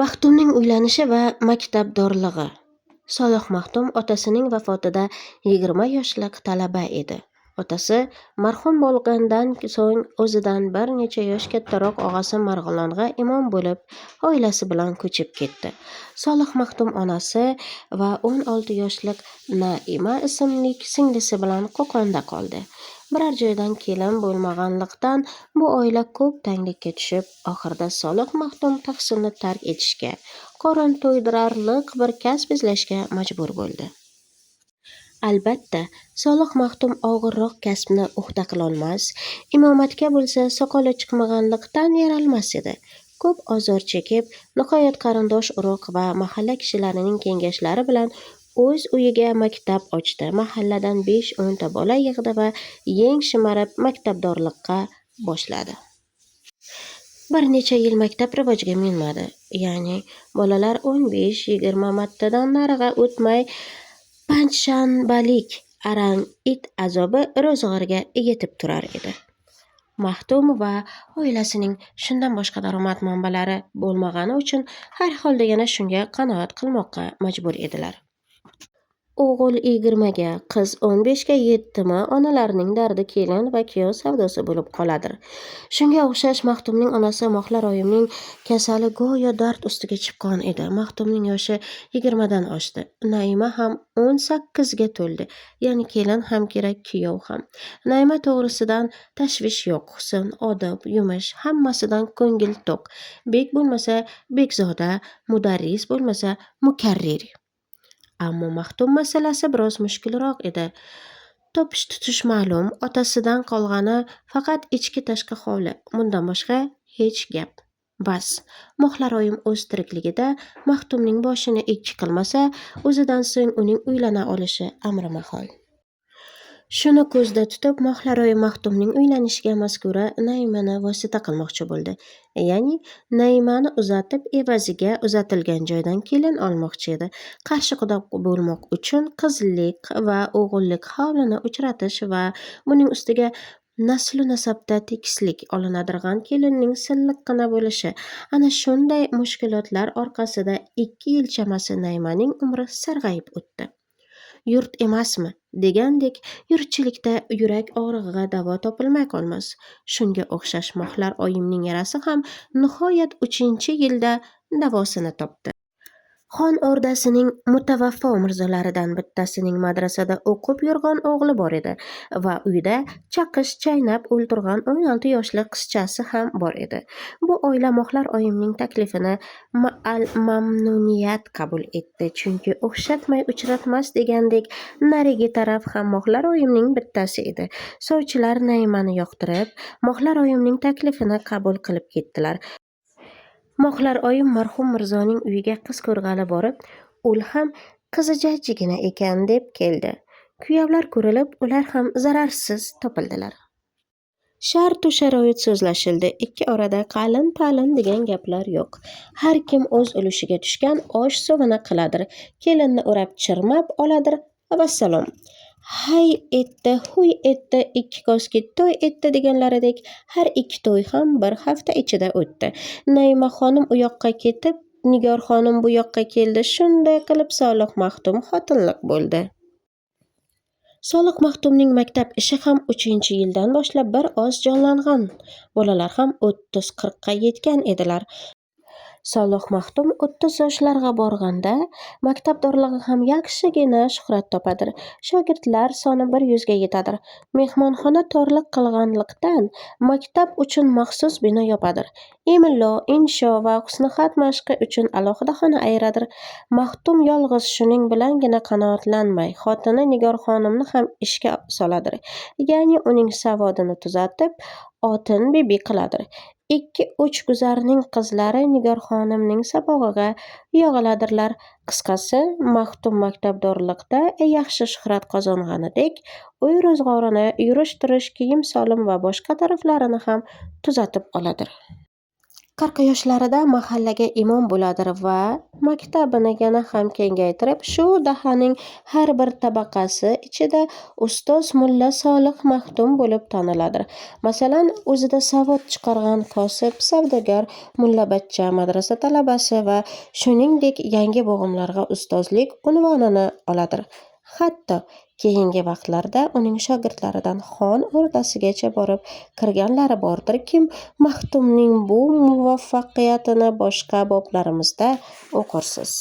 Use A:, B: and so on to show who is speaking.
A: Maxtumning uylanishi va maktabdorlig'i. Solih Maxtum otasining vafotida 20 yoshlik talaba edi. Otasi marhum bo'lgandan so'ng o'zidan bir necha yosh kattaroq og'asi Marg'ilonga imom bo'lib, oilasi bilan ko'chib ketdi. Solih Maxtum onasi va 16 yoshlik Naima ismli singlisi bilan Qo'qonda qoldi. Biror joydan kelin bo'lmaganlikdan bu oila ko'p tanglikka tushib, oxirida Solih Maxtum tahsilni tark etishga, qorin to'ydirarliq bir kasb izlashga majbur bo'ldi. Albatta, Solih Maxtum og'irroq kasbni uhda qilolmas, imomatga bo'lsa soqoli chiqmaganlikdan yaralmas edi. Ko'p ozor chekib, nihoyat qarindosh urug' va mahalla kishilarining kengashlari bilan o'z uyiga maktab ochdi. Mahalladan 5-10 ta bola yig'di va yeng shimarib maktabdorlikqa boshladi. Bir necha yil maktab rivojga minmadi. Ya'ni bolalar 15-20 martadan nariga o'tmay, panshanbalik arang it azobi ro'zg'orga yetib turar edi. Maxtum va oilasining shundan boshqa daromad manbalari bo'lmagani uchun har holda yana shunga qanoat qilmoqqa majbur edilar. O'g'il 20 ga, qiz 15 ga yetdimi, onalarning dardi kelin va kuyov savdosi bo'lib qoladir. Shunga o'xshash Maxtumning onasi Moxlar oyimning kasali go'yo dard ustiga chipqon edi. Maxtumning yoshi 20 dan oshdi. Naima ham 18 ga to'ldi. Ya'ni kelin ham kerak, kuyov ham. Naima to'g'risidan tashvish yo'q. Husn, odob, yumush hammasidan ko'ngil to'q. Bek bo'lmasa bekzoda, mudarris bo'lmasa mukarrir. Ammo Maxtum masalasi biroz mushkulroq edi. Topish tutish ma'lum, otasidan qolgani faqat ichki tashqi hovli, bundan boshqa hech gap. Bas, Moxlar oyim o'z tirikligida Maxtumning boshini ikki qilmasa, o'zidan so'ng uning uylana olishi amri mahol. Shuni ko'zda tutib, Moxlar oyim Maxtumning uylanishiga mazkura Naimani vosita qilmoqchi bo'ldi. Ya'ni Naimani uzatib, evaziga uzatilgan joydan kelin olmoqchi edi. Qarshi quda bo'lmoq uchun qizlik va o'g'illik hovlini uchratish va buning ustiga naslu nasabda tekislik olinadirg'an kelinning silliqqina bo'lishi. Ana shunday mushkulotlar orqasida 2 yil chamasi Naimaning umri sarg'ayib o'tdi. Yurt emasmi degandek, yurtchilikda yurak og'rig'iga davo topilmay qolmas. Shunga o'xshash Moxlar oyimning yarasi ham nihoyat 3-yilda davosini topdi. Xon o'rdasining mutavaffo mirzolaridan bittasining madrasada o'qib yurgan o'g'li bor edi va uyda chaqish chaynab o'ltirgan 16 yoshli qizchasi ham bor edi. Bu oila Moxlar oyimning taklifini ma'al mamnuniyat qabul etdi, chunki o'xshatmay uchratmas degandek narigi taraf ham Moxlar oyimning bittasi edi. Sovchilar Naimani yoqtirib, Moxlar oyimning taklifini qabul qilib ketdilar. Moxlar oyim marhum mirzoning uyiga qiz ko'rg'ali borib, ul ham qizi jajjigina ekan deb keldi. Kuyovlar ko'rilib, ular ham zararsiz topildilar. Shartu sharoit so'zlashildi. Ikki orada qalin-palin degan gaplar yo'q. Har kim o'z ulushiga tushgan osh suvini qiladir. Kelinni o'rab chirmab oladir. Vassalom. Hay etdi, huy etdi, ikki koski to'y etdi deganlaridek, har ikki to'y ham bir hafta ichida o'tdi. Naima xonim u yoqqa ketib, Nigor xonim bu yoqqa keldi. Shunday qilib Solih Maxtum xotinliq bo'ldi. Solih Maxtumning maktab ishi ham 3-yildan boshlab bir oz jonlangan. Bolalar ham 30-40 ga yetgan edilar. Solih Maxtum 30 yoshlarga borganda maktabdorlig'i ham yaxshigina shuhrat topadir. Shogirdlar soni 100 ga yetadir. Mehmonxona torliq qilganlikdan maktab uchun maxsus bino yopadir. Imlo, insho va husnixat mashqi uchun alohida xona ayiradir. Maxtum yolg'iz shuning bilangina qanoatlanmay, xotini Nigor xonimni ham ishga soladir. Ya'ni uning savodini tuzatib, otin bibi qiladir. 2-3 guzarning qizlari Nigor xonimning sabog'iga yog'iladirlar. Qisqasi, Maxtum maktabdorlikda yaxshi shuhrat qozonganidek, uy ro'zg'orini, yurish-turish, kiyim-solim va boshqa taraflarini ham tuzatib oladir. 40 yoshlarida mahallaga imom bo'ladir va maktabini yana ham kengaytirib, shu dahaning har bir tabaqasi ichida ustoz Mulla Solih Maxdum bo'lib taniladir. Masalan, o'zida savod chiqargan kosib, savdogar, mullabachcha, madrasa talabasi va shuningdek yangi bo'g'imlarga ustozlik unvonini oladir. Hatto keyingi vaqtlarda uning shogirdlaridan xon o'rdasigacha borib kirganlari bordirkim, Maxtumning bu muvaffaqiyatini boshqa boblarimizda o'qirsiz.